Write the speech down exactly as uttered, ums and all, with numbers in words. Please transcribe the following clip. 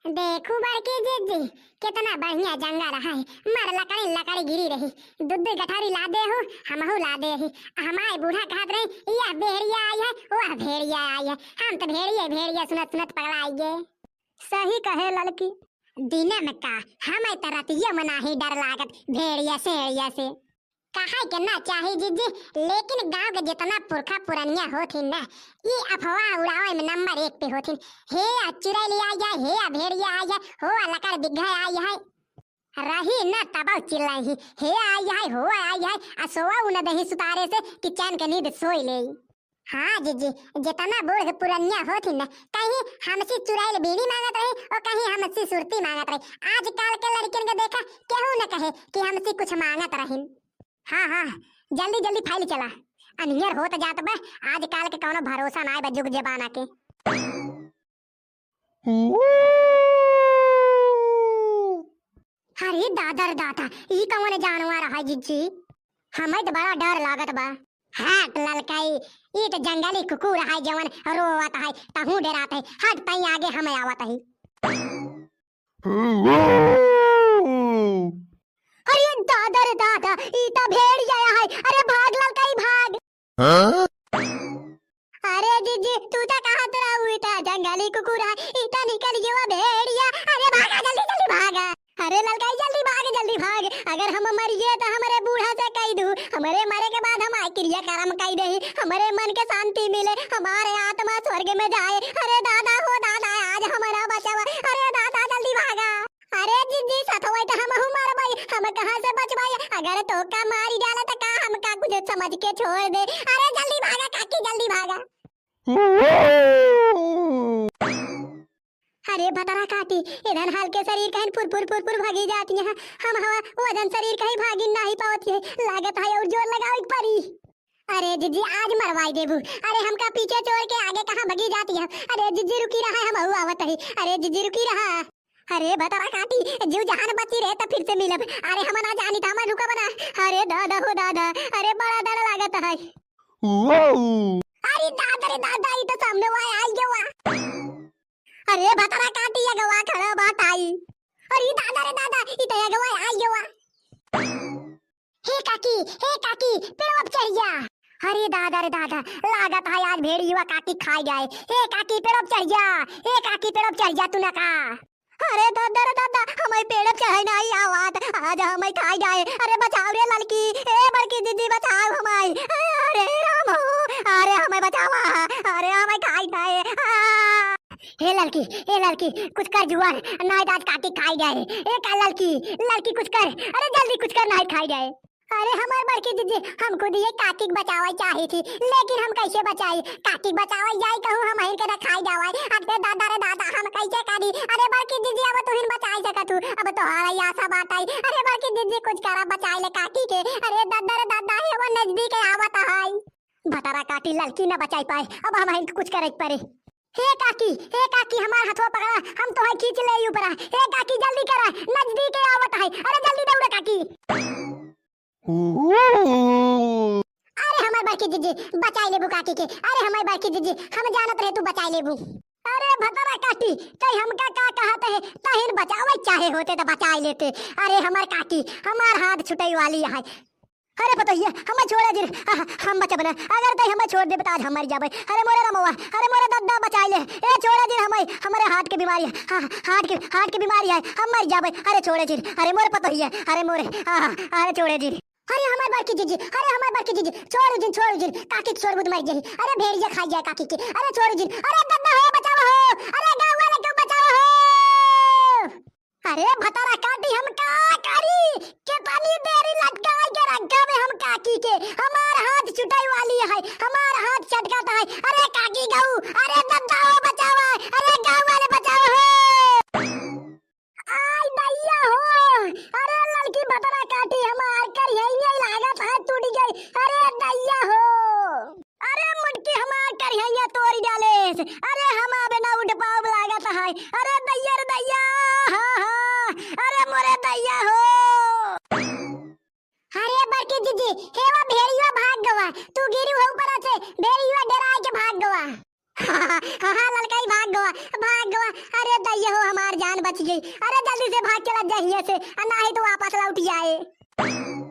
देखू बड़की जिज्जी, कितना बढ़िया जंगल है। मर लकड़ी लकड़ी गिरी रही, दुद्ध गठारी लादे हो, हमहू लादे ही। हमारे बूढ़ा कहत रही, "यह भेड़िया आई है, वह भेड़िया आई है।" हम तो भेड़िया भेड़िया सुनत सुनत पगलाइगे। सही कहे ललकी। दिने में का, हमें तो रतिया में नाही डर लागत भेड़िया सेड़िया से। कहे के ना चाही जिज्जी, लेकिन गांव के जितना पुरखा पुरनिया होथिन ना, ई अफवाह उड़ावे में नंबर एक पे होथिन। "हे आ चुड़ैल आई है, हे आ भेड़िया आई है, हो आ लकड़ बिग्घा आई है।" रही ना तबल चिल्लाई ही, "हे आई है, हो आई है," आ सोवा उ न दही सुतारे से कि चैन के नींद सोई लेई। हाँ जिज्जी, जितना बूढ़ पुरनिया होथिन न, कहीं हमसे चुड़ैल बीड़ी मांगत रही और कहीं हमसे सुरती मांगत रही। आजकल के लड़कियन के देखा, केहू न कहे कि हमसे कुछ मांगत रहिन। हाँ, हाँ, जल्दी, जल्दी फैल चला, अनियर होत जात बा। आजकल के कौनो भरोसा नाय बा जुग जमाना के। अरे दादा रे दादा, ई कौन जानवर है जिज्जी? हमें तो बड़ा डर लागत बा। हट ललकाई, ई तो जंगली कुकुर है जवन रोवत है, तहूँ डरात है। हट तई आगे, हमें आवत है। अरे दादा रे दादा, ई तो भेड़िया है। अरे भाग ललकाई भाग। हाँ? अरे जिज्जी, तू तो कहत रहू ई तो जंगली कुकुर है, ई तो निकल गयो भेड़िया। अरे भागा, जल्दी जल्दी भागा। अरे ललकाई, जल्दी भाग, जल्दी भाग। अगर हम मर गए तो हमरे बूढ़ा से कह दू, हमरे मरे के बाद हम आय क्रिया कर्म कह दे, हमरे मन के शांति मिले, हमारे आत्मा स्वर्ग में जाए। अरे दादा हो दादा, आज हमारा बचावा। अरे दादा, जल्दी भागा। अरे जिज्जी, सथवई तो हमहू मरबई, हम कहाँ से बचबई? अगर तोका मारी डाले तो का हमका कुछ समझ के छोड़ दे? अरे जल्दी भागा काकी, जल्दी भागा। अरे भतरा काटी, इधन हल्के शरीर कहिन फुर फुर फुर फुर भागी जाती है, हम हवा वजन शरीर कहीं भागी नाही पावत है, लागत है और जोर लगावे के परी। अरे जिज्जी, आज मरवाई देबू। अरे हमका पीछे छोड़ के आगे कहाँ भगी जाती है? अरे जिज्जी रुकी रहा, हमहू आवत ही। अरे जिज्जी रुकी रहा। अरे भतरा काटी, जीव जहान बची रहे तो फिर से मिलब। अरे हम ना जानी था, हम रुकब ना। अरे दादा हो दादा, अरे बड़ा डर लागत है। अरे दादा रे दादा, ई तो सामने वाला आई गवा। अरे भतरा काटी, अगवा खड़ा बात आई। अरे दादा रे दादा, ई तो अगवा आई गवा। हे काकी, हे काकी, पेड़वा पे चढ़ जा। अरे दादा रे दादा, लागत है आज भेड़िया काकी खाई जाए। हे काकी, पेड़वा पे चढ़ जा। हे काकी, पेड़वा पे चढ़ जा तू ना का। अरे दादा रे दादा, हमें पेड़ पे चढ़े नहीं आवत, आज हमें खाई जाए। अरे बचाओ रे ललकी, ए बड़की दीदी बचाओ हमें। अरे राम हो, अरे हमें बचावा, अरे हमें खाई जाए। आ! हे ललकी, हे ललकी, कुछ कर जुआर, नाय तो आज काकी खाई जाए। ए का ललकी, ललकी कुछ कर, अरे जल्दी कुछ कर, नाय खाई जाए। अरे हमार बड़की दीदी, हम खुद ये काकी के बचावे चाही थी, लेकिन हम कैसे बचाई? काकी के बचावे जाई कहूँ हम हिन के ना खाई जावे। अरे दादा रे दादा, हम कैसे करी? अरे बड़की दीदी, अब तू हिन बचाई सकत हूँ, अब तोहार ही आशा बात आई। अरे बड़की दीदी, कुछ करा, बचाई ले काकी के। अरे दादा रे दादा, हे वो नजदीक आवत है। भतरा काटी ललकी ना बचाई पाए, अब हम हिन कुछ करे के परे। हे काकी, हे काकी, हमार हथवा पकड़ा, हम तोहे खींच ले ऊपरा। हे काकी, जल्दी करा, नजदीक आवत है। अरे जल्दी दौड़ा काकी। अरे हमार बड़की जिज्जी, बचाई लेबू काकी के। अरे हमार बड़की जिज्जी, हम जानत रहे तू बचाई लेबू। अरे भतरा काटी, तै हमका का कहत है, तहिन बचावे चाहे होते तो बचाई लेते। अरे हमार काकी, हमार हाथ छुटै वाली है। अरे पतोहिया, हमें छोड़ा जिन, आ, हम बचब ना। अगर तै हमें छोड़ देबे तो आज हम मर जाबे। अरे मोरे रमवा, अरे मोरे दद्दा बचाई ले। ए छोड़ा जिन हमें, हमरे हाथ के बीमारी है। हाँ, हाथ के, हाथ के बीमारी है, हम मर जाबे। अरे छोड़े जिन, अरे मोरे पतोहिया, अरे मोरे, आ, अरे छोड़े जिन। अरे हमार बड़की जिज्जी, अरे हमार बड़की जिज्जी, छोड़ जिन, छोड़ जिन, काकी के छोड़ बुत मर जाई। अरे भेड़िया खाई जाए काकी के, अरे छोड़ जिन, अरे दद्दा हो बचाओ हो, अरे गाँव वाले क्यों बचाओ हो। अरे भतरा काटी हम का करी, कितनी देरी लटकाई के रखा में हम काकी के, हमार हाथ छुटाई वाली है, हमार हाथ छटकत है। अरे काकी गऊ, अरे दद्दा हो बचावा, अरे गाँव वाले बचाओ हो। आई दैया हो, अरे ललकी भतरा काटी हमार करिहैया लागत है टूट गई। अरे दैया हो, अरे मुटकी हमार करिहैया तोड़ डालेस। अरे हम अब ना उठ पाउब लागत है। अरे दैया रे दैया, हाँ, हाँ, अरे मोरे दैया हो। अरे बड़की जिज्जी, हेवा भेड़िया भाग गवा, तू गिरी हो ऊपर से, भेड़िया डराए के भाग गवा। हाँ, हाँ, ललकई भाग गवा, भाग गवा। अरे दैया हो, हमार जान बच गई। अरे जल्दी से भाग के लग जा हियाँ से, आ नाही तो वापस लौट आए।